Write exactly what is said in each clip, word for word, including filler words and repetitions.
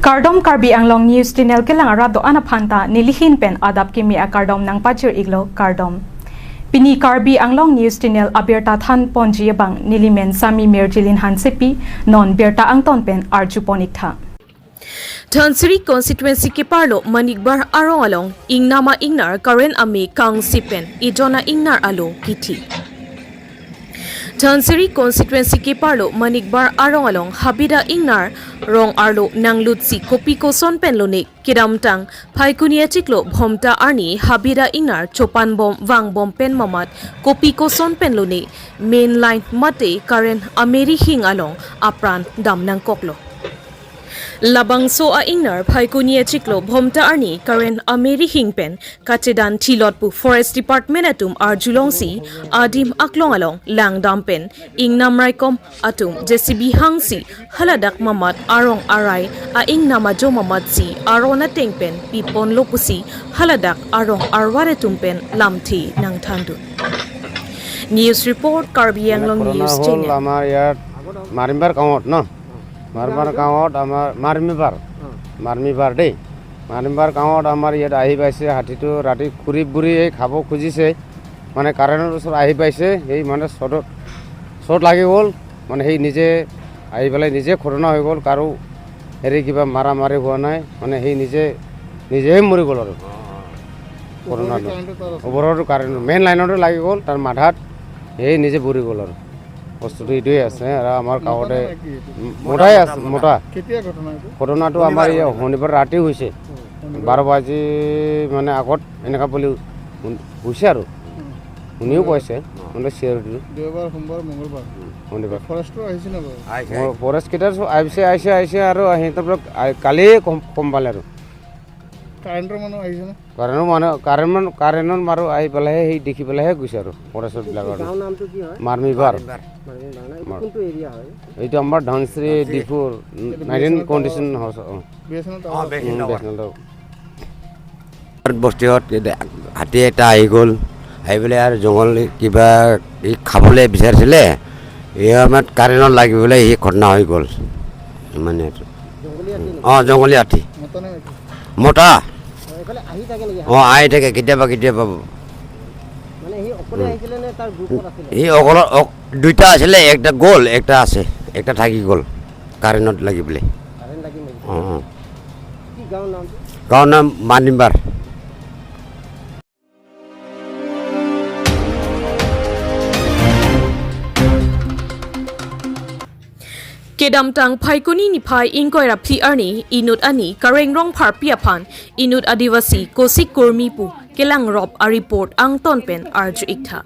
Kardom, Karbi Anglong News Channel kelang arat do-an aphanta nelihin pen adap kimi akardom nangpachir-iklo, kardom. Pini Karbi Anglong News Channel abirta thanponji abang nelimen Sami Mirjilin Hansepi, non birta angton pen arjupon-iktha. Dhansiri constituency keparlo Manikbar arong along ingnam a-ingnar current ame kangsi pen ejon a-ingnar alo kithi. Dhansiri constituency keparlo Manikbar arong along habit a-ingnar rong arlo nanglutsi kopi koson pen lone kedamtang Phaikuni achiklo Bhomta arni habit a-ingnar chopanbom vangbom pen mamat kopi koson pen lone main line mate current ameri hing along apran dam nangkoklo. Labangso a-ingnar Phaikuni achiklo Bhomta arni current ameri hing pen kachedan thilot pu Forest Department atum arjulongsi adim aklong along langdam pen ingnam raikom atum J C B hangsi haladak mamat arong arai a-ingnam ajo mamatsi aron ateng pen piponlo pusi haladak arong arwar atum pen lamthe nangthandun. News report, Karbi Anglong News Channel. আমাৰ ইয়াত মাৰিমবাৰ গাঁৱত ন? মাৰিমবাৰ গাঁৱত আমাৰ মাৰিমবাৰ। মাৰিমবাৰ দেই। মাৰিমবাৰ গাঁৱত আমাৰ ইয়াত আহি পাইছে হাতীটো ৰাতি খুৰি বুৰি এই খাব খুজিছে। মানে কাৰেণ্টৰ ওচৰত আহি পাইছে, সেই মানে শ্বৰ্টত, শ্বৰ্ট লাগি গ'ল। মানে সেই নিজে আহি পেলাই নিজে ঘটনা হৈ গ'ল, কাৰো হেৰি কিবা মাৰা মাৰি হোৱা নাই। মানে সেই নিজে, নিজেই মৰি গ'ল আৰু। ঘটনাটো। ওপৰতো কাৰেণ্ট, মেইন লাইনতে লাগি গ'ল, তাৰ মাথাত সেই নিজে পৰি গ'ল আৰু। বস্তুটো এইটোৱে আছে আৰু আমাৰ গাঁৱতে মতা নে কি এইটো? মতাই আছে, মতা। কেতিয়া ঘটনা এইটো? ঘটনাটো আমাৰ এই শনিবাৰ ৰাতি হৈছে। শনিবাৰ। বাৰ বাজি মানে আগত এনেকা বুলি শুন-, হৈছে আৰু। শুনিও পাইছে, মানে চিঞৰিটো। দেওবাৰ, সোমবাৰ, মঙলবাৰ। শনিবাৰ। ফৰেষ্টৰ আহিছে নে বাৰু? আহিছে, ফ-, আহিছে। ফৰেষ্ট কেইটাৰ চ-, আহিছে, আহিছে, আহিছে আৰু সিহঁতৰ পৰা আ-, কালিয়ে কম, কম পালে আৰু। কাৰেণ্টৰ মানুহ আহিছে নে? কাৰেণ্টৰ মানুহ, কাৰেণ্ট মানুহ, কাৰেণ্টৰ মানুহ আহি পেলাইহে, সেই দেখি পেলাইহে গৈছে আৰু ফৰেষ্টৰ বিলাকৰ। গাঁৱৰ নামটো কি হয়? মাৰ্মিবাৰ। মাৰ্মিবাৰ। মাৰ্মিবাৰ ন? এইটো মাৰ- কোনটো এৰিয়া হয়? এইটো আমাৰ ধনশ্ৰী ধনশ্ৰী। ডিফুৰ, এইটো nineteen B S N L condition tower. House, অ। B S N L um, tower. B S N L tower. বস্তিত এতিয়া হাতী এটা আহি গ'ল, আহি পেলাই আৰু জংঘল কিবা ই খাবলৈ বিচাৰিছিলে, এই সময়ত কাৰেণ্টত লাগি পেলাই সি ঘটনা হৈ গ'ল। মানে, জংঘলী হাতী নেকি? অ, জংঘলী হাতী। মতা নে মাইকী? মতা। অ, এইফালে আহি থাকে নেকি? অ, আহি থাকে কেতিয়াবা কেতিয়াবা। মানে সি অকলে উম। আহিছিলে নে তাৰ গ্ৰুপত আছিলে? সি অকলে, অক-, দুইটা আছিলে, একটা গ'ল, একটা আছে, একটা থাকি গ'ল কাৰেণ্টত লাগি পেলাই। কাৰেণ্ট লাগি নেকি? অ, অ। কি গাঁৱৰ নামটো? গাঁৱৰ নাম মানিমবাৰ। Kedamtang Phaikuni niphai ingkoi ra phli arni inut ani Kareng Rongpharpi aphan inut Adivasi Kosi Kurmi pu kelangrop a-report angton pen arju-iktha.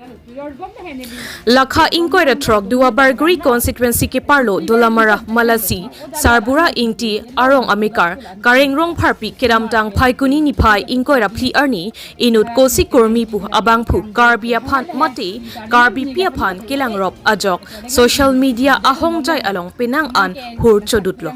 Lakha ingkoi ra throk Duarbagori constituency keparlo Dolamara Malasi Sarbura Ingti arong amekar Kareng Rongpharpi kedamtang Phaikuni niphai ingkoi ra phli arni inut Kosi Kurmi pu abangphu Karbi aphan mate Karbipi aphan kelangrop ajok social media ahongjai along penang an hur chodutlo.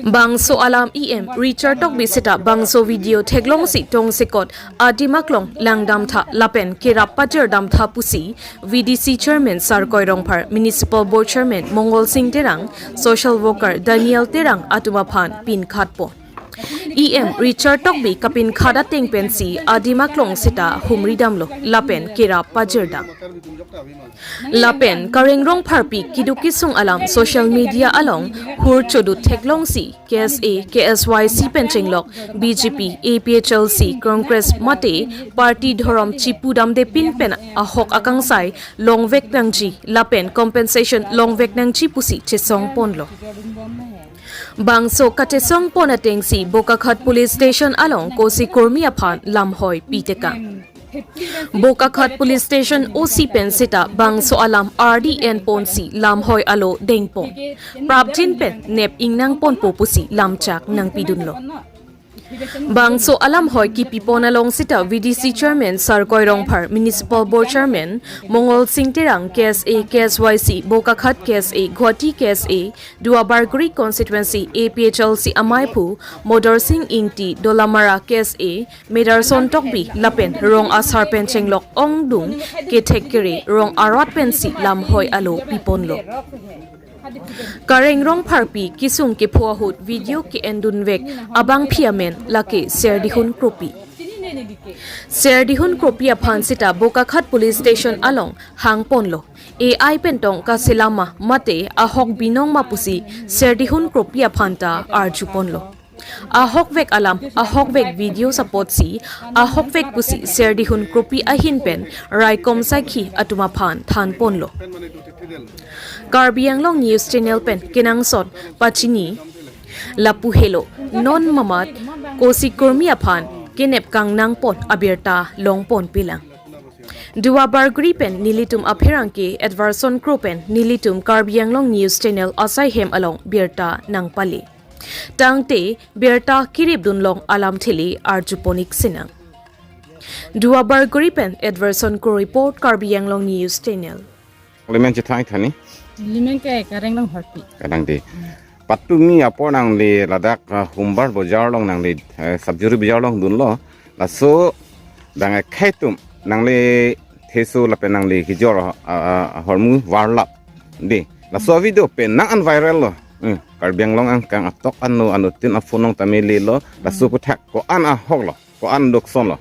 Bangso alam E M Richard Tokbi seta bangso video theklongsi tongsekot adim aklong langdamtha lapen kerap pajirdamtha pusi V D C Chairman Sarkoi Rongphar, Municipal Board Chairman Mongol Sing Terang, Social Worker Daniel Terang atum aphan pinkhatpon. E M Richard Tokbi kapinkhat ateng pensi adim aklong seta humridamlo lapen kerap pajirdam. Lapen Kareng Rongpharpi keduk kesung alam social media along hur chodut theklongsi K S A, K S Y C pen chenglok B J P, A P H L C, Congress mate party dhorom chipudamde pin pen ahok akangsai longvek nangji lapen compensation longvek nangji pusi chesongponlo. Bangso kachesongpon atengsi Bokakhat Police Station along Kosi Kurmi aphan lamhoi pitekang. Bokakhat Police Station O C pen seta bangso alam ardi enponsi lamhoi alo dengpon. Prapjin pen nep ingnangponpo pusi lamchak nangpidunlo. Bangso alamhoi kipipon along seta V D C Chairman Sarkoi Rongphar, Municipal Board Chairman Mongol Sing Terang, K S A, K S Y C, Bokakhat K S A, Guwahati K S A, Duarbagori Constituency A P H L C amaiphu Modor Sing Ingti, Dolamara K S A, Medarson Tokbi lapen rong asar pen chenglok ongdung kethek kere rong arat pensi lamhoi alo piponlo. Kareng Rongpharpi kesung kepho ahut video ke-endunvek abangphi amen lake Serdihun Kropi. Serdihun Kropi aphan seta Bokakhat Police Station along hangponlo. A I pen tong kaselam ma mate ahok binong ma pusi Serdihun Kropi aphan ta arjuponlo. Ahokvek alam, ahokvek video apotsi, ahokvek pusi Serdihun Kropi ahin pen raikom saikhi atum aphan thanponlo. Karbi Anglong News Channel pen kenangsot pachini lapu helo, non mamat kosi kurmi aphan kenep kangnangpon abirta longponpilang. Duar Bagori pen nelitum apherangke Edverson Kro pen nelitum Karbi Anglong News Channel asai hem along birta nangpale. Tangte birta kirip dunlong alamthe le arjupon-ik sinang. Duar Bagori pen Edverson Kro report, Karbi Anglong News Channel. Limen chethang thani. Limen ke Kareng Rongpharpi. Kadang di. Patumi apor nangli ladak, ah, Humbar Bojar along nangli, eh, Sabjuri Bojar along dunlo. Laso dang ekhei atum nangli theso lapen nangli kejor, ah, ah, ahormu varlap. Di. Laso video pen nang an viral lo. Hmm. Karbi Anglong angkang atok ano ano tin aphone along tame lelo. Laso aputhak ko-an ahok lo. Ko-an lukson lo.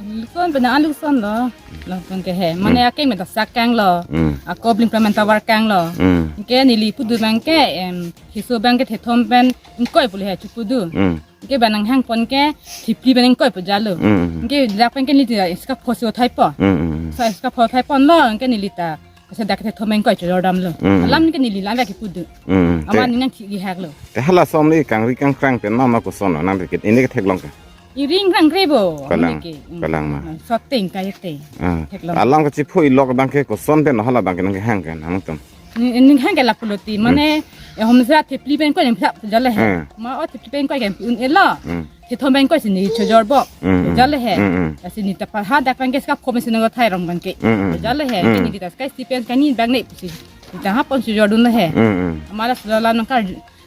Lukson pen an lukson lo. Lukson ke he. Mane, hmm, akeng meta sak kanglo. Hmm. Ako bling pla menta var kanglo. Hmm. Anke neli pudu abang ke, em, hiso abang ke thethom pen ingkoi pu le he chepudu. Hmm. Anke ba nanghangpon ke thipli pen ingkoi pu jalo. Hmm. Anke dak pen ke neli ta iska phosi othaipo. Hmm, hmm, hmm. So iska pho othaiponlo, anke neli ta asa dak thethom pen ingkoi chojor damlo. Hmm. Alam ke neli la dak kipudu. Hmm, hmm. Ama te, ning nangthi-ihaklo. Te hala som le kangri kangkrang pen mama koson lo, nang ke ini ketheklong ke. Iring rang rebo. Kalang, neke, mm, kalang ma. Soteng kayete. Ah. Theklong. Alam kachipho-ilok abang ke koson pen hala abang ke nangkehang ke nangtum. Ni, ni hang ke lapulo ti, hmm, mane, eh, homsra thipli pen ingkoi ni pha jale he. Hmm. Ma o thipli pen ingkoi ke un-elo. Hmm. Thethom pen ingkoi si neli chojor bo. Hmm, hmm. Jale he. Hmm, hmm. Lasi neli ta pa ha dak pen ke iska pho pen si nangthai rong abang ke. Hmm, hmm. Jale he. Hmm. Ke neli ta sky stipen kani abang ne pusi. Neli ta ha pon chojor dunlo he. Hmm, hmm. Ama la sula la nangkar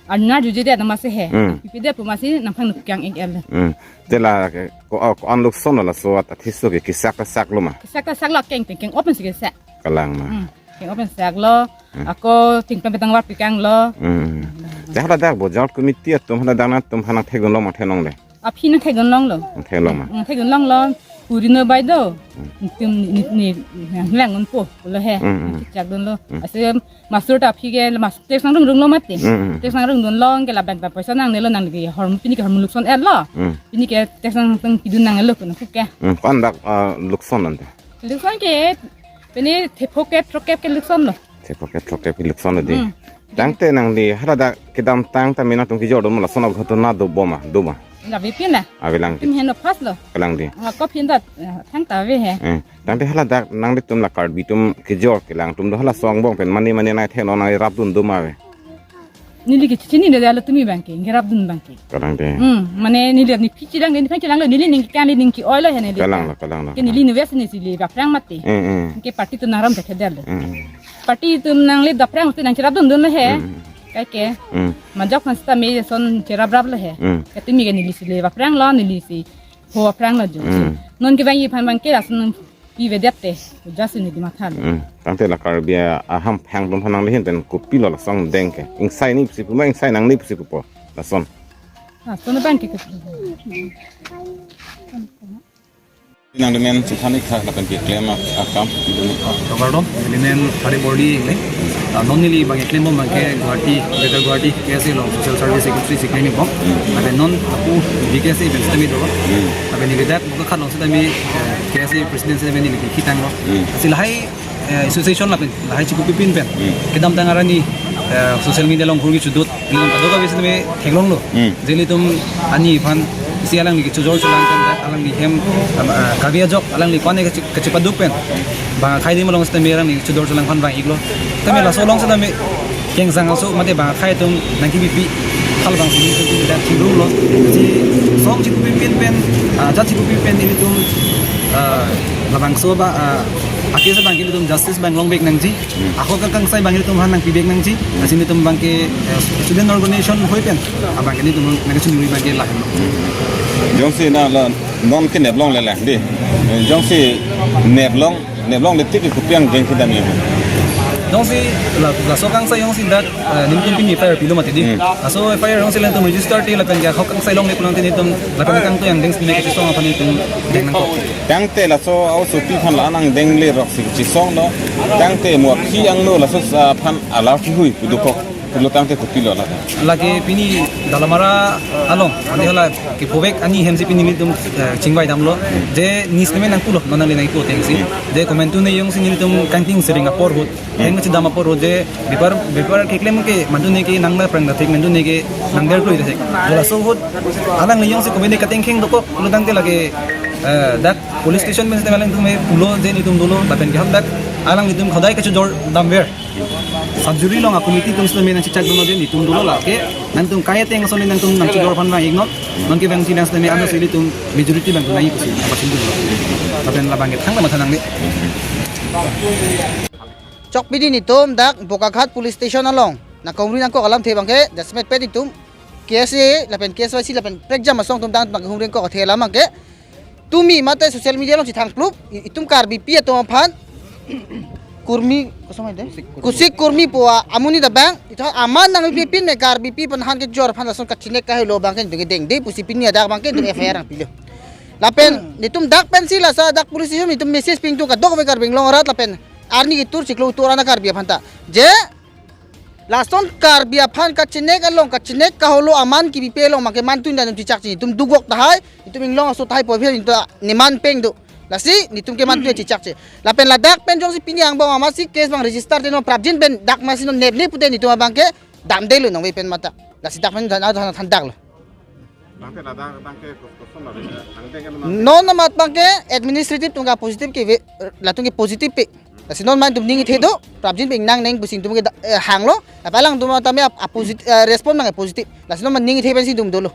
Arna juje dia nama se he. Hmm. Pipi dia pu masi nangphang nukang ik el. Hmm. Te la ke, ko, ko-an lukson lo laso at athiso ke kesak ta saklo ma. Kesak ta saklo, keng pen keng-op pen si kesak. Kalang ma. Hmm. Keng-op pen saklo. Hmm. Ako ting pen petang var pi kanglo. Hmm. Te hala dak Bojar committee atum hala dak nangtum aphan nangthekdunlo ma thenong le. Aphi nangthekdunlonglo. Nangthekdunlong ma. Nangthekdunlonglo. Purino bai do. Hmm. Tum ni, ni, ni, nanglang unpo pulo he. Hmm, hmm. Chakdunlo. Hmm. Ase Masur ta aphi ke mas tax nangrung runglo mati. Mm, mm. Tax nangrung dunlong ke labang ta poisa nangnelo, nangli ke hormu pini ke hormu lukson etlo. Mm. Pini ke tax nangtung pidun nangnelo kono ke. Mm, ko-an dak, ah, lukson ante. Lukson ke pini thepho kep throk kep ke lukson lo. Thepho kep throk kep ke lukson lo di. Mm. Tangte nangli hala dak kedamtang ta mena tung kejor doma lason aghotona do boma, doma. Labi pin na. Avelang. Pin heno pas lo. Kalang di. Ako pin ta, eh, thangta ave he. Eh, tangte hala dak nanglitum la Karbi atum kejor kelang atum do hala song bong pen mane mane nai theno nai rapdun doma ave. Neli ke chinine de alo tumi abang ke, ngerapdun abang ke. Kalang di. Hmm, mane neli ni pichi lang, ni pichi lang lo, neli ning kang, neli ning ke-oi lo he neli. Kalang lo, kalang lo. Ke neli ni wes ni si le baphrang mati. Eh, eh. Ke party atum nangram thekthedetlo. Eh, eh. Party atum nangli baphrang mati nangcherapdun dunlo he. Eh, eh. Kaike. Hmm. Majok kan sita me son cherapraplo he. Hmm. Ke tumi ke neli si le baphranglo, neli si ho aphranglo jo. Hmm. Non kevangji aphan abang ke lason pivedet te. Just neli mathalo. Hmm. Tangte la Karbi aham phang atum aphan nangli ahin pen kopilo lason deng ke. Ingsai ni pusi puma, ingsai nangli pusi pupo. Lason. Lason abang ke. Nangli men chethang-ik tha lapen keklem akam. Kardom, neli men Hari Bordi le. Ah, non neli abang keklem abang ke Guwahati, Greater Guwahati, K S A along Social Service Secretary si klem-ikbom. Hmm. Lapen non ako B K S A event sitame do. Hmm. Lapen neli dak Bokakhat along sitame, eh, K S A president sitame neli kithanglo. Hmm. Si lahai eh, association lapen lahai chikupipin pen. Hmm. Kedamtang arni, eh, social media along kurgi chudut. Ilitum kadokave sitame theklonglo. Hmm. Je ilitum ani aphan isi alangli kechojor cholang pen dak alangli hem, am, ah, kave ajok alangli kone kachi-, kachipaduk pen. Bang akhai adim along sitame alangli kechojor cholang aphan vang-iklo. Tame laso along sitame kengsang aso mate bang akhai atum nangkebipi hal abang si ilitum dak chingrumlo. Si song chikupipin pen, ah, jat chikupipin pen ilitum, ah, labangso ba, ah, a-case abang ke ilitum justice abang longvek nangji. Hmm. Ahok akangsai abang ilitum aphan nangpivek nangji. Hmm. Lasi nelitum abang ke, eh, student organization hoi pen abang ke nelitum nangkachingri abang ke lahenlo. Hmm. Jongsi na la non ke neplongle lang di. Eh, jongsi neplong, neplongle tik ke kopi angjeng kedam-ik? Jongsi la, laso kangsai jongsi dak, eh, nelitum pini F I R pilo mati di. Hmm. Laso F I R jongsi nelitum register te lapen ke ahok kangsai longle pulote nelitum lapen kangtui angdeng sini kachisong aphan nelitum deng nangkok. Tangte laso aosopi aphan la-an angdeng le roksi chisonglo. Tangte mo aphi angno laso aphan alar kihui pu dokok. Pulo tangte kopilo la. Lake pini Dalamara along, ante hala kephovek ani hemsi pini nelitum, eh, chingvai damlo. Je nis nemen nangpulo, non nangle nangpu atengsi. Je komantu ne jongsi nelitum kangting sering apor ahut. Heng kachidam apor ahut je bepar, bepar keklem ke mantu ne ke nang na prang dathek, mantu ne ke nang der klui dathek. Je laso ahut alangli jongsi komantu katengkheng dokok pulo tangte lake, eh, dak police station pen sitame alangtum me pulo je nelitum dolo, lapen ke ham dak alanglitum khodai kachojor damver. Sub jury along a-committee atum sitame nangchechak dunlo je nelitum dolo lake. Nangtum kai ateng ason nangtum nangchojor aphan vang-iknon. Non kevang chilang sitame ano silitum majority abang nangji pusi apa sindun. Lapen labang ke thang matha nangne. Chokpidi nelitum dak Bokakhat Police Station along nangkehumri nangkok alamthe abang ke, dasmet pet nelitum K S A lapen K S Y C lapen prekjam asong atum tang abang kehumri nangkok athe alam abang ke, tumi mate social media along chethang plup, i-, itum Karbipi atum aphan, kurmi, kosong ide? Kusik kurmi. Kusik kurmi pu amonit abang, ita aman nangpipin me Karbipi aphan han kejor aphan lason kachinek kahelo abang ke nelitum kedengde pusi pini adak abang ke nelitum F I R nangpilo. Lapen, nelitum dak pensi laso dak police station nelitum message pidun kadokave Karbi Anglong arat lapen arni ketur chiklo ketur ana Karbi aphan ta. Je, lason Karbi aphan kachinek along, kachinek kahelo aman kibipe along abang ke mantu nelitum chechakche, nelitum dukvok tahai, nelitum inglong aso tahai pu aphi nelitum neman peng do. Lasi nelitum ke mantu chechakche. Lapen ladak pen jongsi pini angbong amatsi case abang register te non prapjin pen dak masi non nepne pute nelitum abang ke damdelo nangve pen mata. Lasi dak pen than than than daklo. Bangke ladak bangke kos-, koson la, eh, angdeng kan bangke. Non amat abang ke administrative atum ke positive keve, latum ke positive pe. Lasi non mantum ning ithe do, prapjin pen nang neng pusi nelitum ke da-, eh, hanglo. Apa alangtum tame ap-, ap-, posit-, eh, respond abang positive. Lasi non man ning ithe pensi nelitum dolo.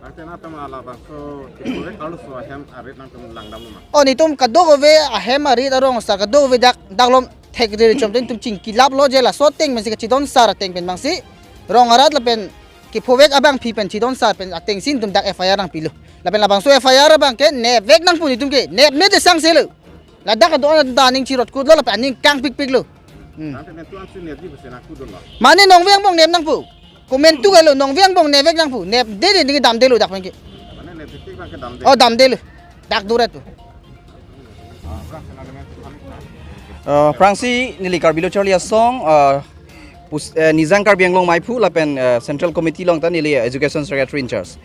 Bangke nangtum labangso, kephovek arloso ahem arit nangtum langdamlo ma? Oh, nelitum kadokave ahem arit arong sar kadokave dak, dak lom thekre chom te nelitum chingkilaplo je laso ateng pensi kachidon sar ateng pen abangsi rong arat lapen kephovek abangpi pen chidon sar pen atengsi nelitum dak F I R nangpilo. Lapen labangso F I R abang ke nepvek nangpo nelitum ke, nepme te sangselo. Ladak adon ta aning chirot kutlo lapen aning kangpikpiklo. Hmm. Nanti nentu ansi nepji besi nangkudunlo. Mane nongve angbong nep nangpo. Komantu galo nongve angbong nepvek nangpo. Nepde de nelitum damdelo dak pen ke. Mane nepvek bangke damde. Oh, damdelo. Dak duret po. Eh, aphrangsi neli Karbi Lo Charli Asong, eh, pus-, eh, Nijang Karbi Anglong Meiphu lapen, eh, Central Committee along ta neli Education Secretary in charge.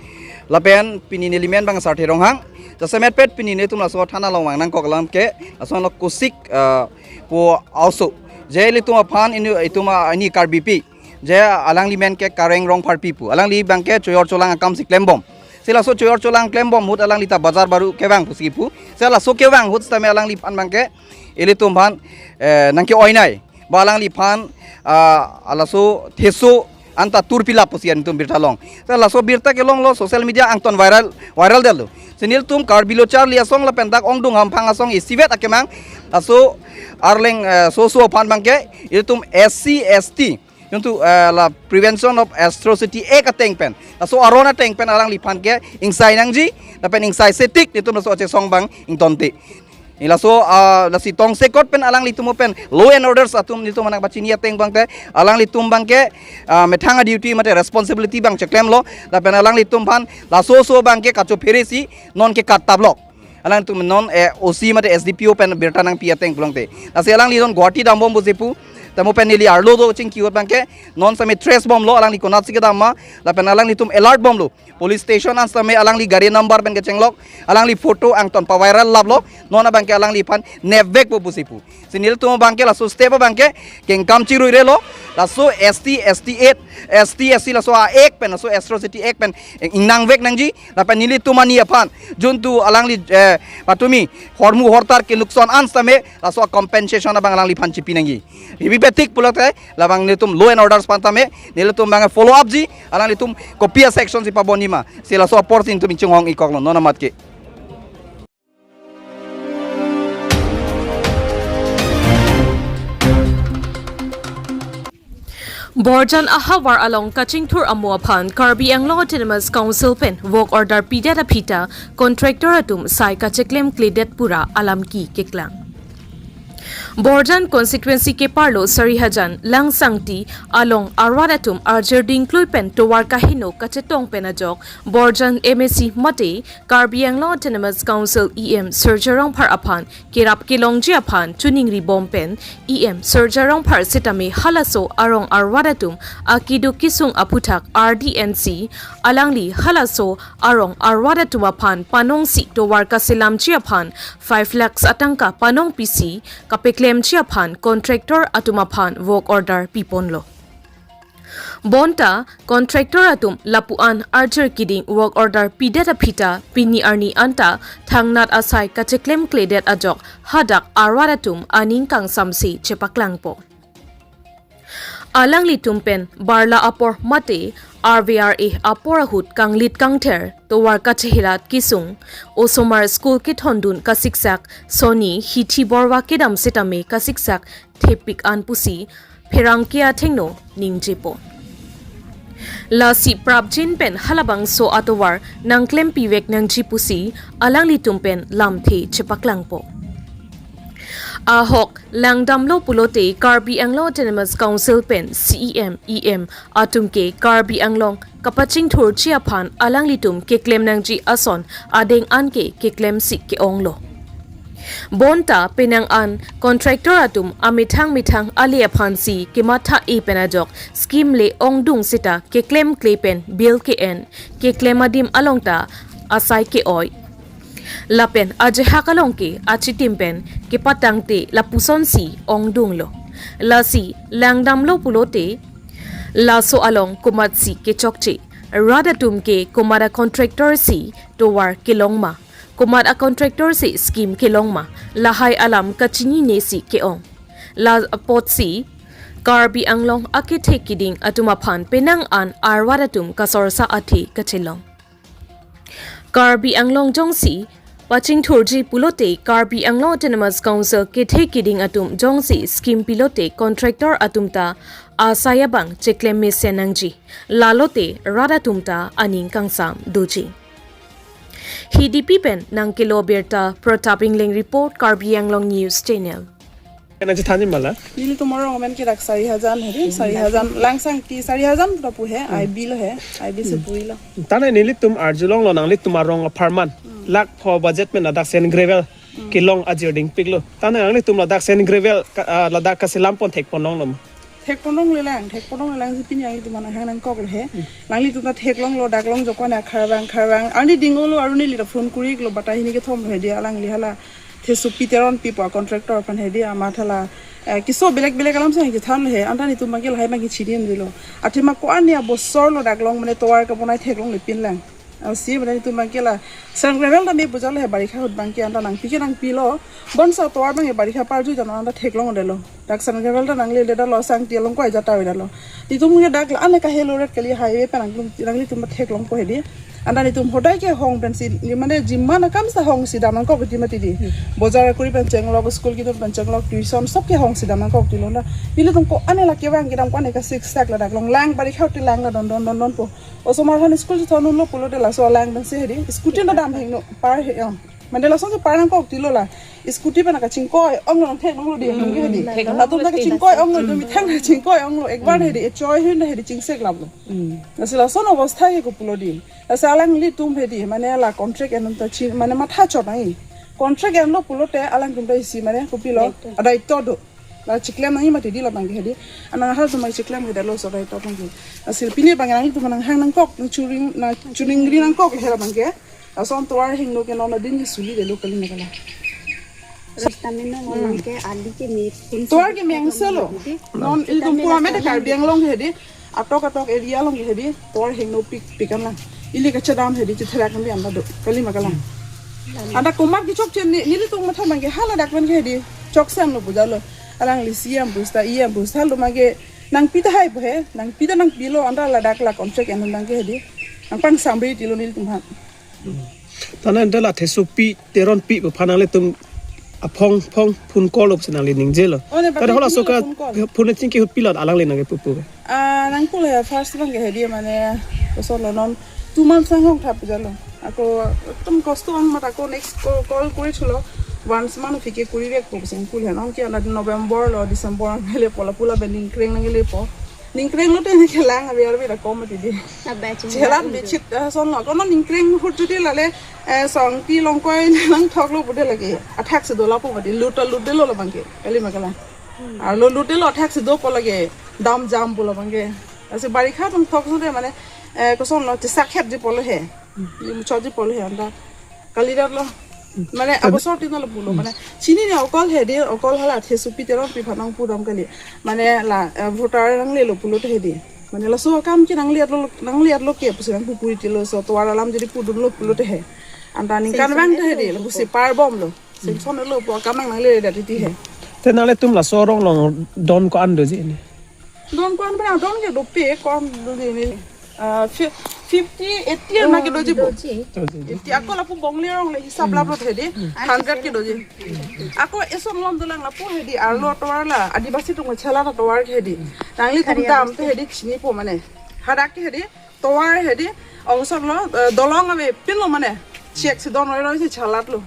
Lapen pini neli men abang Sarthe Ronghang. Jasemet pet pini nelitum laso thana along vang nangkok alam ke, laso lo Kusik, eh, pu aoso. Je ilitum aphan ini itum a-, ini Karbipi. Je alangli men ke Kareng Rongpharpi pu. Alangli abang ke chojor cholang akam si klembom. Si laso chojor cholang klembom ahut alangli ta bazar baru kevang pusi pu. Si laso kevang ahut sitame alangliphan abang ke ilitum aphan, eh, nangke-oinai. Ba alangliphan, ah, laso theso anta turpilap pusi nelitum birta long. Si laso birta kelonglo social media angton viral, viral detlo. Si nelitum Karbi Lo Charli Asong lapen dak ongdung hamphang asong isivet akemang. Laso Arleng, eh, soso aphan abang ke ilitum S C S T. Yuntu, eh, la Prevention of Atrocity Act ateng pen. Laso aron ateng pen alangliphan ke ingsai nangji, lapen ingsai setik nelitum laso achesong abang ingtonte. Laso, ah, lasi tongsekot pen alanglitum pen law and orders atum nelitum nangpachini ateng abang te, alanglitum abang ke, ah, methang a-duty mate responsibility abang cheklemlo, lapen alanglitum aphan laso oso abang ke kachophere si non ke kattap lok. Alangtum non, eh, O C mate S D P O pen birta nangpi ateng pulote. Lasi alangli non Guwahati dambom pusi pu. Tamo pen neli arlo do chingki ahut abang ke non sitame trace bomlo alangli konatsi kedam ma. Lapen alanglitum alert bomlo. Police station an sitame alangli gari number pen kechenglok. Alangli photo angton paviral laplo. Non abang ke alangliphan nepvekpo pusi pu. Si nelitum abang ke laso step abang ke kengkam chiruirelo. Laso S T, S T eight, S T, S C laso a-act pen laso Atrocity Act pen ingnangvek nangji. Lapen nelitum ani aphan, juntu alangli, eh, patumi, hormu hortar kelukson an sitame, laso compensation abang alangliphan chipi nangji. Ibi betik pulote, labang nelitum law and orders aphan tame, nelitum abang follow up ji, alanglitum kopi a-section si pabonji ma, si laso apor si nelitum chunghong-ikoklo, non amat ke. Borjan ahavar along kachingthur amo aphan Karbi Anglong Autonomous Council pen work order pidet aphi ta contractor atum sai kacheklemkledet pura alam ki keklang. Borjan constituency keparlo Sarihajan Langsangti along arwat atum arjir dingklui pen tovar kaheno kachetong pen ajok Borjan M A C mate Karbi Anglong Autonomous Council E M Surjya Rongphar aphan kerap kelongji aphan choningri bom pen E M Surjya Rongphar sitame halaso arong arwat atum akeduk kesung aphuthak R D N C alangli halaso arong arwat atum aphan panongsi tovar kaselamji aphan five lakhs atangka panongpisi kapeklemji aphan contractor atum aphan work order piponlo. Bonta contractor atum lapu-an arjir keding work order pidet aphi ta pini arni anta thangnat asai kacheklemkledet ajok hadak arwat atum aning kangsamse chepaklangpo. Alanglitum pen barla apor mate R V R A apor ahut kanglit kangther tovar kachehilat kesung osomar school kethondun kasiksak Soni Hithi Borwa kedam sitame kasiksak thepik an pusi pherangke athengno ningjepo. Lasi prapjin pen halabangso atovar nangklempivek nangji pusi alanglitum pen lamthe chepaklangpo. Ahok langdamlo pulote Karbi Anglong Autonomous Council pen C E M, E M atum ke Karbi Anglong kapachingthurji aphan alanglitum keklem nangji ason adeng anke keklemsi ke-onglo. Bonta penang an contractor atum amethang methang ale aphansi kematha-e pen ajok scheme le ongdung seta keklemkle pen bill ke-en keklem adim along ta asai ke-oi. Lapen ajahak along ke achitim pen kepatangte lapusonsi ongdunglo. Lasi langdamlo pulote laso along komatsi kechokche. Rat atum ke komat a contractor si tovar kelong ma, komat a contractor si scheme kelong ma, lahai alam kachinine si ke-ong. La apotsi Karbi Anglong akethe keding atum aphan penang an arwat atum kasorsa athe kachelong. Karbi Anglong jongsi pachingthurji pulote Karbi Anglong Autonomous Council kethe keding atum jongsi scheme pilote contractor atum ta asai abang cheklem mesen nangji. Lalote rat atum ta aning kangsam doji. Hidipi pen nangkelo birta Pratap Ingleng report, Karbi Anglong News Channel. Nangchethanji mala? Nelitum arong amen ke dak Sarihajan hedi, Sarihajan Langsangti, Sarihajan ta pu he, I B lo he, I B si puilo. Tane nelitum arjulonglo nanglitum arong apharman. Lakh pho budget pen ladak sand gravel kelong ajir dingpiklo. Tane nanglitum ladak sand gravel ka, ah, ladak kaselam pon thekponlonglo ma? Thekponlonglelang, thekponlonglelang si pini nanglitum aphan nanghang nangkoklo he. Nanglitum ta theklonglo, dak long jokwan akhar vang, khar vang. Arni dingolo, arni lita phone kuriklo, bata hini kethom lo hedi, alangli hala Thesopi Teronpi pu a contractor aphan hedi amat hala, eh, keso belek belek alam si hang kethan he, anta netum abangke lahai abangke chini dilo. Athema ko-an ni abosor lo dak long mane tovar kabonai theklonglepinlang. Asi mane netum abangke la sand gravel ta me bujalo he, barikha ahut abangke anta nangpi ke nangpilo. Bonta tovar abangke barikha parju jano anta theklongdelo. Dak sand gravel ta nanglele detlo, Sangti along ko ajat avedetlo. Netum ke dak la-an kahelo ret kali highway pen nangtum, nanglitum theklongpo hedi. Anta netum hodai ke hong pensi, ni mane jiman akam sa hongsi dam nangkok ti mati di. Bojar kuri pen chenglok, school kedun pen chenglok, tuition sob ke hongsi dam nangkok tilo na. Nelitum ko-an la kevang kedam ko-an kasiksak ladak long, lang barikha ahut lang la don don don don po. Osomar aphan school chethondunlo pulote laso lang pensi hedi. Scooty ta dam hingno, par he, oh. Mane lason si par nangkok tilo la. Scooty pen kachingkoi onglo, nangtheklonglo di, nangke hedi. Latum ta kachingkoi onglo, tu methang kachingkoi onglo, ekbar hedi, echoi hin hedi chingseklaplo. Lasi lason obostha ke kopulo di. Lasi alanglitum hedi, mane la contract ennon ta chin, mane matha chot nai. Contract enlo pulote alangtum ta isi mane kopilo, adai to do. La chiklem nangji mati di labangke hedi. Anang hal tumai chiklem hedi lo so adai to abangke. Lasi pini abangke nanglitum nanghang nangkok, nangchuring, nangchuningri nangkok he labangke. Lason tovar hingno ke non adin ke suli delo kali na kala. Rasta mena non ke ali ke me pun tovar ke me angselo. Non ilitum pu amet Karbi Anglong hedi. Atok atok area along hedi. Tovar hingno pik pikan lang. Ili kachedam hedi, chetherak nang di anta do. Kali ma kala. Anta komat kechokche ni, nelitum matha abangke hala dak pen ke hedi. Chokche anlo bujalo. Alangli C M pusta, E M pusta lo abangke nangpi tahai po he. Nangpi ta nangpilo, anta ladak la contract ennon abangke hedi. Nangpangsamri tilo nelitum aphan. Tane ante la Thesopi Teronpi pu aphan nanglitum aphong phong phone call lo pusi nangli ningjelo. Oh, ne, tane hala pini soka phone call. Phone chingki ahut pilo alangli nangkepu pu. Ah, nangkul he first abangke hedi mane kosonlo non two months anghong thap jalo. Ako ekdom kosto ang mat ako next call, call kuri chulo. Once man fike kuri vek po sing kul hen ong ki ana November lo December ang le pola pula ben ningkreng nang le po. Ningkreng lo te ne kelang abi arbi da kom ti di. Abe chini. Chelat be chit ah, son lo kono ningkreng hut judi lale eh, song ti longkoi nang thok lo bude lagi. Athak si dola po mati lut lut de lo labang ke. Kali ma kala. Arlo lut de lo athak si do po lagi. Dam jam po labang ke. Asi barikha tum thok so de mane eh, koson lo chisak het ji po lo he. Ni muchot ji po lo he anda. Kalidat lo. Mane abosor tin lo pulo. Mane chini ne okol he de okol hala the supi teron pi phanang pudam kali. Mane la eh, voter nang le lo pulo te he de. Mane laso akam ke nang liat lo nang liat lo ke pusi nang pupuri ti lo so tovar alam judi pudun lo pulo te he. Anta ningkan vang te he de lo pusi par bom lo. Sing son lo po akam nang nang le dat ti he. Te nanglitum laso arong along don ko-an doji ni? Don ko-an ba don ke dope ko-an doji ni. Ah, fi- fifty, eighty an ma ke doji bo. Doji. Doji. Eighty ako lapu bongle arong le hisab lap lo the de. Hundred ke doji. Ako eson lom dolang lapu he de arlo tovar la. Adibasi tum chelat tovar ke he de. Nanglitum dam te he de chini po mane. Hadak ke he de. Tovar he de. Ongsor lo eh, dolong ave pin lo mane. Check si don roi roi si chelat lo.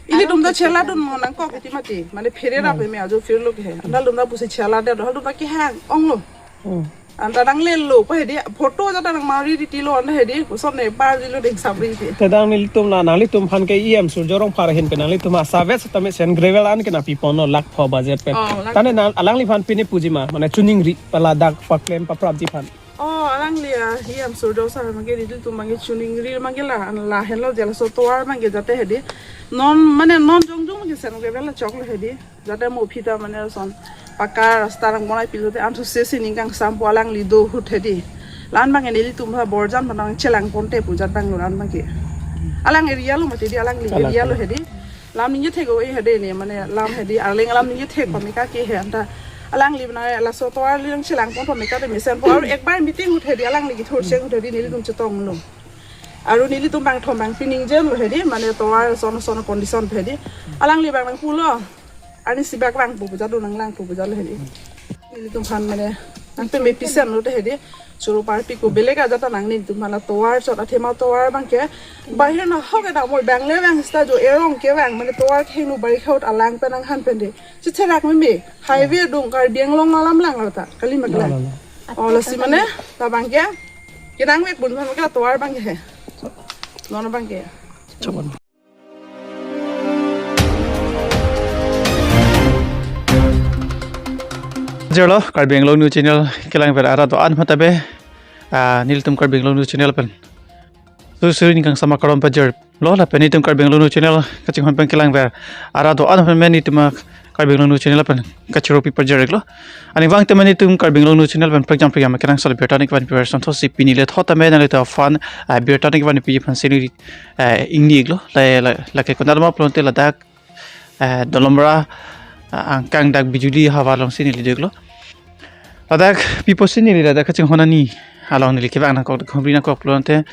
Ilitum ta chelat dun mo nang kok iti mati. Mane phere rap me ajo phir lo ke he. Anda lum ta pusi chelat de do hal tum ta ke hang ong lo. Hmm. Anta nang le lo pa he de photo ja ta nang mari di ti lo anda he de. Koson ne par di lo ding sabri ti. Te dang nelitum la nanglitum aphan ke E M Surjya Rongphar ahin ke nanglitum asave setame sand gravel an ke na pipon lo lakh pho budget pen. Oh, lakh. Tane na alangliphan pine puji ma mane choningri pala dak paklem paprapji aphan. Oh, alangli ah, E M Surjya Rongphar mangke nelitum mangke choningri mangke la lahen lo jela so tovar mangke jate he de. Non mane non jongjong mangke sand gravel chok lo he de. Jate mo phita mane son pakka rasta rang bonai pilo te ansu se sining kangsam po alangli do hut he de. La-an mangke nelitum ha borjan panang chelang ponte pu jat bang lo la-an mangke. Alang area lo mati de alangli area lo he de. Lam ningje thek oi he de ne mane lam he de arleng lam ningje thek pameka ke he anta alangli bana laso tovar li lang chelang pon pameka de mesen po aru ekbar meeting hut he de alangli kithur cheng hut he de nelitum chetong lo. Aru nelitum bang thom bang pining jen lo he de mane tovar son son condition he de alangli bang bang pulo. Ani sibak bang pu puja do nang lang pu puja lo he de. Nelitum aphan mane nang pe me pisen lo te he de. Choro party ko belek aja ta nang nelitum aphan la tovar chot athema tovar bangke. Bahir na hok eta moi bang le bang sta jo erong ke bang mane tovar ke nu bari khaut alang pen nang han pen de. Chitherak me me highway dong Karbi Anglong alam lang ta kali magla. Oh lasi mane ta bangke. Kenang mek bun bang ke tovar bangke he. Non bangke. Chobon. Jirlo Karbi Anglong News Channel kelang ver arat do-an mata be, ah, nelitum Karbi Anglong News Channel pen. Susuri ning kangsam akarom pajir lo lapen nelitum Karbi Anglong News Channel kachinghon pen kelang ver arat do-an pen nelitum Karbi Anglong News Channel pen kachiro pi pajir lo. Ani vang temen nelitum Karbi Anglong News Channel pen prekjam prekjam kenangsot birta ning kevan pi person thosi pini le thot tame nanglitum aphan, ah, birta ning kevan pi aphan sini eh, ingni iklo, la, la, lake konat ma pulote ladak, eh, Dolamara, ah, angkang dak Bijuli havar alongsi neli diklo. Ladak pipo si neli ladak kachinghon ani along neli kevang nangkok, khumri nangkok pulote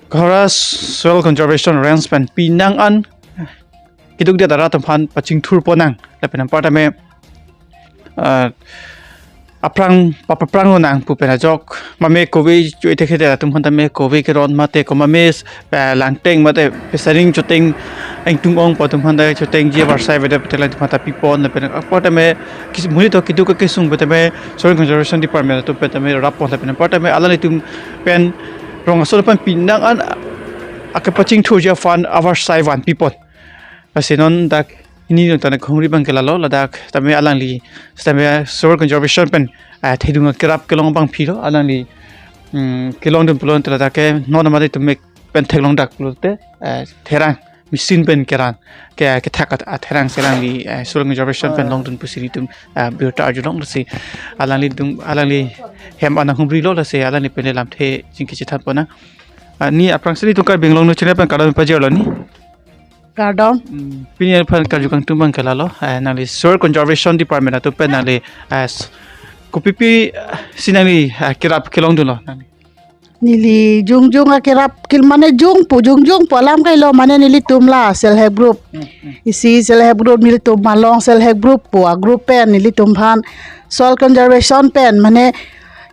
Kohora Soil Conservation Range pen pinang an keduk dia dara atum aphan pachingthur pon nang lapen anparta me ah, aphrang paprang lo nang pu pen ajok mame kove chu ethek hede atum aphan tame kove keron mate ko mame, ah, langteng mate pesaring choteng ingtung ong pu atum aphan ta choteng ji avarsai vede petelang atum aphan ta pipon lapen apot tame kis muni to keduk kesung pu tame Soil Conservation Department atum pu tame rap pon lapen apot tame alanglitum pen rong asol pen pinang an akepachingthurji aphan avarsai van pipon. Lasi non dak ini non tane khumri bang ke lalo ladak tame alangli tame Soil Conservation pen, ah, thedung kerap kelong bang philo alangli, mm, kelongdun pulote ladak ke non mate tum mek pen theklong dak pulote, ah, therang machine pen kerang ke kethak at, at therang si alangli, ah, Soil Conservation pen longdun pusi nelitum, ah, birta arjulong si alanglitum alangli hem anang humri lo lasi alangli pen lamthe jingke chethan pon nang. Ah, ni aphrangsi nelitum Karbi Anglong News Channel pen kardom pajirlo ni. Kardom. Hmm, pini aphan karju kangtung bang ke lalo, eh, nangli Soil Conservation Department atum pen nangli, eh, s-, kopipi, eh, si nangli, eh, kerap kelongdunlo nangli. Neli jongjong akerap kel mane jong pu jongjong pu alam kailo mane nelitum la self help group. Hmm, hmm. Isi self help group nelitum Malong self help group pu a group pen nelitum aphan soil conservation pen mane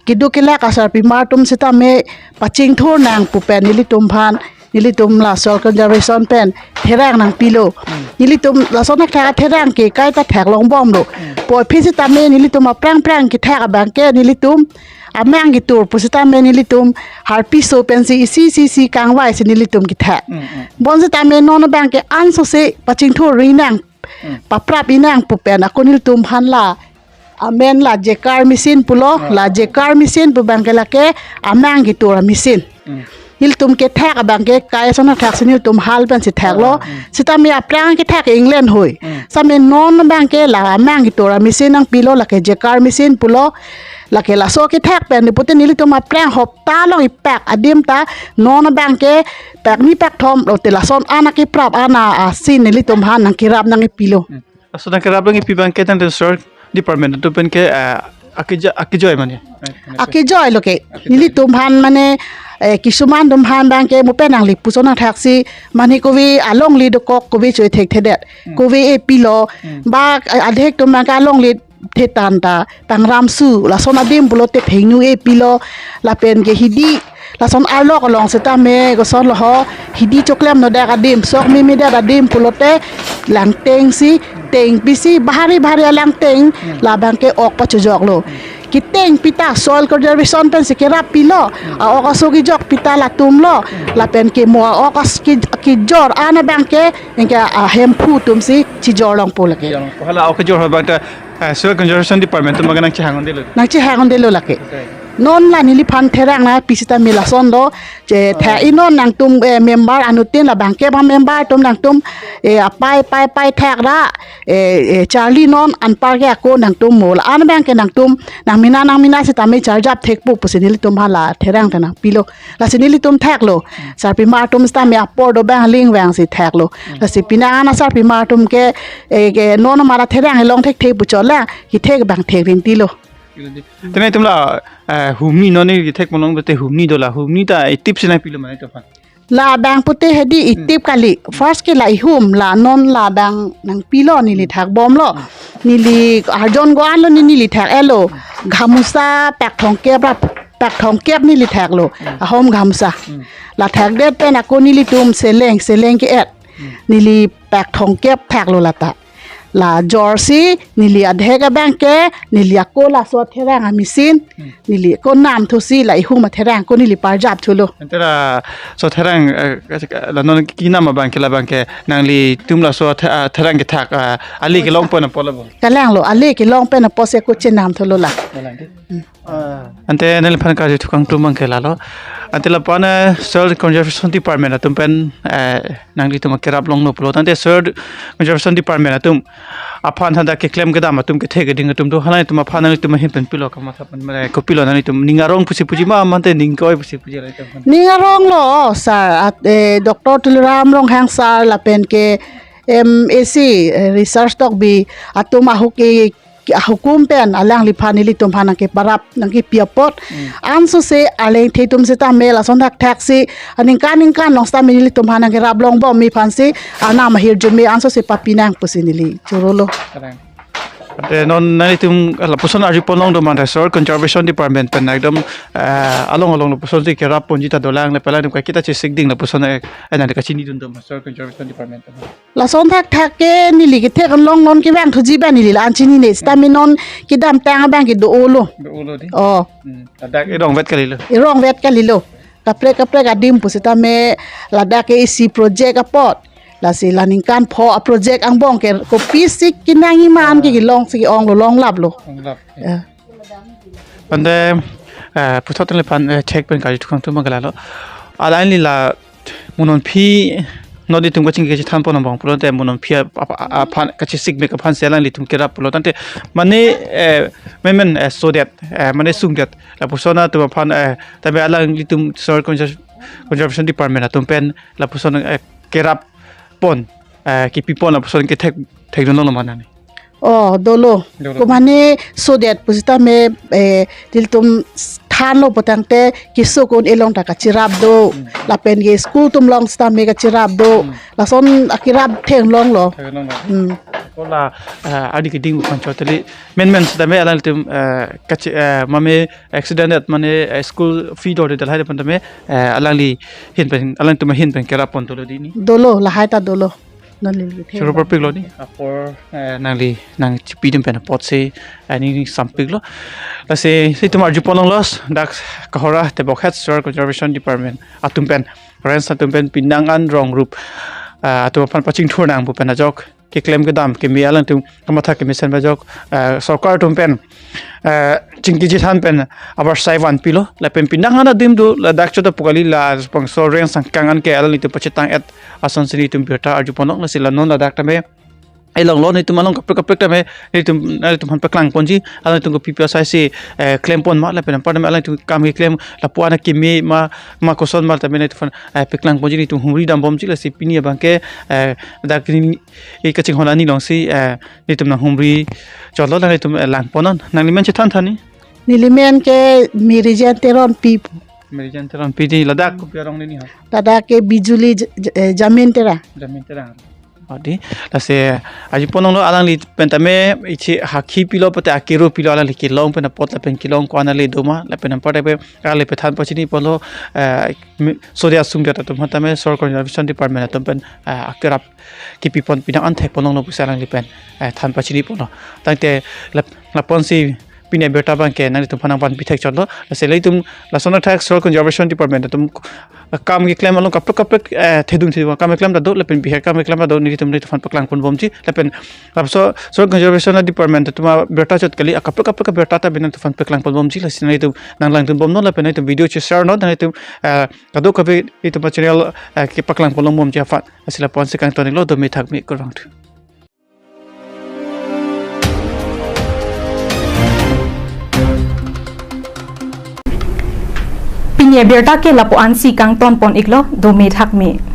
keduk kelak asarpimar atum sitame pachingthur nang pu pen nelitum aphan nelitum la soil conservation pen therang nangpilo. Hmm. Nelitum lason thakthak therang ke kaita theklongbomlo. Hmm. Puvoiphit sitame nelitum aphrang phrang kethak abang ke nelitum amang ketur pusitame nelitum harpiso pensi isi isi isi kangvai si nelitum kethak. Hmm, hmm. Bonsitame non abang ke ansose pachingthur rinang. Hmm. Paprap inang pu pen ako nelitum aphan la amen la jekar machine pulo, hmm, la jekar machine pu abang ke lake amang ketur machine. Hmm. Nelitum kethak abang ke kai ason thakthak si nelitum hal pensi thaklo. Hmm. Sitame aphrang kethak England hoi. Hmm. Sitame non abang ke la amang ketur machine nangpilo, lake jekar machine pulo. Lake laso kethak pen ni pute nelitum aphrang hopta along ipak adim ta non abang ke pak ni pak thom lote lason ana keprap ana asin nelitum aphan nangkerap nangkepilo. Hmm. Laso nangkerap nangkepi abang ke tangte soil department atum pen ke, eh, akeja-, akejoi mane? Akejoi lo ke. Akejoi. Nelitum aphan mane, eh, kisuman atum aphan abang ke mo pen nangli puson thakthak si mane kove alongle dokok kove choi thekthedet. Hmm. Kove epilo. Hmm. Ba, eh, adhek atum abang ke alongle thetan ta pangram su lason adim pulote phengnu epilo lapen ke hidi lason arlok along sitame koson lo ho hidi choklem nodak adim sok mimidat adim pulote langteng si tengpi si bahari bahari alangteng labang ke ok pachojoklo. Ketengpi ta soil conservation pensi kerap pilo. A-ok aso kejokpi ta latumlo. Lapen ke mo a-ok as-, ke-, kejor ana abang ke anke ahemphu atum si chijor longpo lake. Hala ok kejor abang ta, eh, soil conservation department atum abang nangchehang undelo. Nangchehang undelo lake. Okay. Non la neliphan therang nangpi sitame lason do. Je, ah, thak inon nangtum, eh, member anuttin labang ke ba member atum nangtum, eh, apai pai pai thak ra, eh, eh, charli non anpar ke ako nangtum mo la an abang ke nangtum nangmena nangmena sitame charjap thekpo pusi nelitum hala therang ta nangpilo. Lasi nelitum thaklo. Sarpimar atum sitame apor do abang aling vangsi thaklo. Lasi penang an asarpimar atum ke, eh, ke non mara therang elong thekthe puchot la kethek abang thek rinti lo. Tene itum la, eh, humni non ni kethek ponlong bete humni do la humni ta itip si nangpilo mane itum aphan? Labang pute hedi itip kali. First ke la ihum la non labang nangpilo neli thakbomlo. Neli arjon go-an lo ne neli thak-etlo. Gamusa pak thomkep ra pak thomkep neli thaklo. Ahom gamusa. La thakdet pen ako nelitum seleng seleng ke-et. Neli pak thomkep thaklo lata. La jorsi neli adhek abang ke neli ako laso therang amachine. Neli ako namthusi la ihum atherang ako neli parjap thulo. Ante laso therang, eh, la non kenam abang ke labang ke nanglitum laso the-, ah, therang kethak, ah, ale kelong pen apotlo bo? Kalanglo, ale kelong pen apotsi ako chenam thulo la. Kalang ke? Hmm. Ah. Ante neliphan karju thukang atum abang ke lalo. Ante lapu-an, eh, soil conservation department atum pen, eh, nanglitum akerap longlo pulo. Tangte soil conservation department atum aphan thanda keklem kedam atum kethe keding atum do, halai atum aphan nanglitum ahin pen pilo kamatha pen mane kopilo nanglitum ning arong pusi puji ma mate ning koi pusi puji la itum aphan? Ning arong lo, sir, at, eh, Doctor Tuliram Ronghang sir lapen ke M A C, eh, Research Tokbi atum ahok ke ahukum pen alangliphan nelitum aphan nangkeparap nangkepi apot. Hmm. Ansose alengthe atum sitame lason thakthak si aningkan ningkan along sitame nelitum aphan nangkerap longbom mi aphansi anam ahirjume ansose papi nang pusi neli chorolo. Kalang. Ante non nanglitum lapuson arju ponlong do mane soil conservation department pen ekdom, eh, along along lapuson si kerap ponji ta dolang le pela nim ka kita chesik ding lapuson, eh, eh, nang kachinidun do soil conservation department pen. Lason thakthak ke neli kethek along non kevang thuji abang neli la-an chinine sitame non kedamtang abang ke do-olo. Do-olo di. Oh. Hmm. Ladak erongvet kalilo. Erongvet kalilo. Kaprek kaprek adim pusitame ladak ke isi project apot. Lasi la ningkan pho a-project angbong ke kopisi kenangji ma an ke kelongsi ke-onglo longlaplo. Longlap. Ya. Ante, eh, puthot neliphan, eh, thek pen karju thukang atum abang ke lalo. Alangli la mo non aphi non itum kachingki kachethan pon angbong pulote mo non aphi a, a, a, aphan kachesik mek aphansi alanglitum kerap pulo. Tangte mane, eh, memen, eh, sodet, eh, mane sungdet lapuson atum aphan, eh, tame alanglitum soil conser-, conservation department atum pen lapuson, eh, kerap pon, eh, kepi pon lapuson kethek thekdun longlo mane? Oh, dolo. Dolo. Komane sodet pusitame, eh, nelitum thanlo pu tangte keso kun elong ta kachirap do. Hmm. Lapen ke school atum along sitame kachirap do. Hmm. Lason akerap theklonglo. Theklonglo. Hmm. Kola, eh, adi keding bukan choteli. Men men setame alanglitum, eh, kachi, eh, mame accident at mane, eh, school fee do de dalhai depan tame, eh, alangli ahin pen, alangtum ahin pen kerap pon dolo di ni. Dolo, lahai ta dolo. Non lili the. Choro parpik lo ni. Apor, eh, nangli nangchipi adim pen apotsi, eh, ning sampik lo. Lasi, si itum arju pon longlo, dak Kohora Tebokhet Soil Conservation Department atum pen, range atum pen pinang an rong rup, eh, atum aphan pachingthur nang pu pen ajok keklem kedam keme alangtum kamatha kemesen pen ajok, eh, sorkar atum pen, eh, chingki chethan pen abar sai vanpilo, lapen pinang an adim do, ladak chot apukali labangso range angkang an ke alanglitum pachetang et ason si nelitum birta arju pon long, lasi la non ladak tame elong lo, nelitum along kaprek kaprek tame nelitum, nelitum aphan paklang ponji, alangtum kopi pi asai si, eh, klem pon ma, lapen anpar tame alangtum kam keklem lapu-an akeme ma, ma koson ma tame nelitum aphan, eh, paklang ponji, nelitum humri dam bomji, lasi pini abang ke, eh, dak ni, eh, kachinghon ani alongsi, eh, nelitum nanghumri chotlo, nelitum, eh, lang pon non. Nangli men chethan tha ni. Neli men ke Merijan Teronpi. Merijan Teronpi di ladak kopi arong ni ni ha? Ladak ke Bijuli J-, J-, eh, Jamin Tera. Jamin Tera. Oh, di, lasi, eh, arju pon longlo, alangli pen tame ichi hakhi pilo pute akero pilo, alangli kelong pen apot lapen kelong ko-an ale do ma, lapen anpar tame alangli pen than pachini ponlo, eh, mi-, sodia sung jat atum aphan tame Soil Conservation Department atum pen, eh, akerap kepi pon pinang an thek pon longlo pusi alangli pen, eh, than pachini ponlo. Tangte lap-, lapu-an si pini abirta abang ke nanglitum aphan nangvanpi thek chotlo. Lasi ilitum lason athak Soil Conservation Department atum kam keklem along kaprek kaprek, eh, thedung thedung kam keklem ta do, lapen bihek kam keklem ta do, nelitum nelitum aphan paklang pon bomji, lapen labangso Soil Conservation Department atum abirta chot kali, akaprek kaprek abirta ta nelitum aphan paklang pon bomji, lasi nelitum nanglangdun bom non, lapen nelitum video che-share non, nelitum, eh, kadokave nelitum channel, eh, kepaklang pon long bomji aphan, lasi lapu-an si kangton iklo, dome thakme, kurvangthu. Pini abirta ke lapu-an si kangton pon iklo, dome thakme.